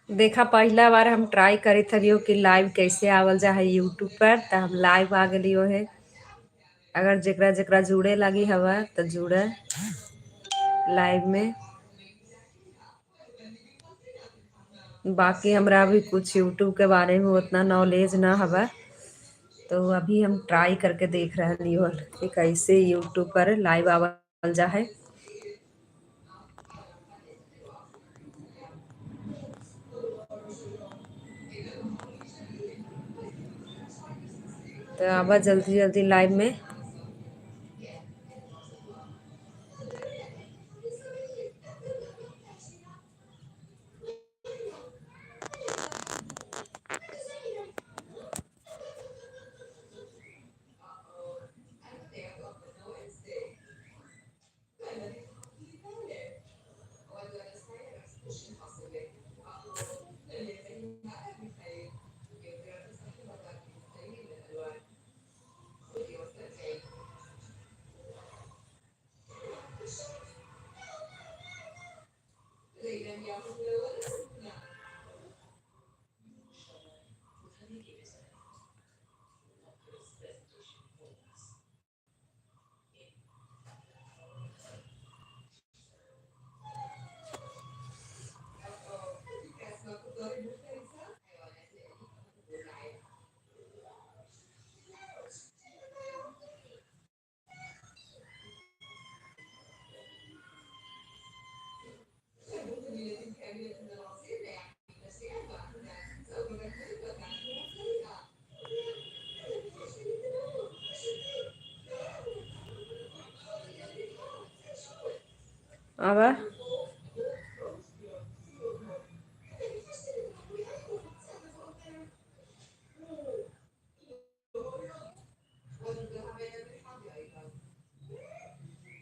देखा पहला बार हम ट्राई करत हलियो कि लाइव कैसे आवल जा है यूट्यूब पर, तो हम लाइव आ गलियो है। अगर जेकरा जेकरा जुड़े लगी हवा तो जुड़े लाइव में। बाकी हमरा अभी कुछ यूट्यूब के बारे में उतना नॉलेज ना हवा, तो अभी हम ट्राई करके देख रही हो कि कैसे यूट्यूब पर लाइव आवल जा है। तो आवा जल्दी जल्दी लाइव में। आवा।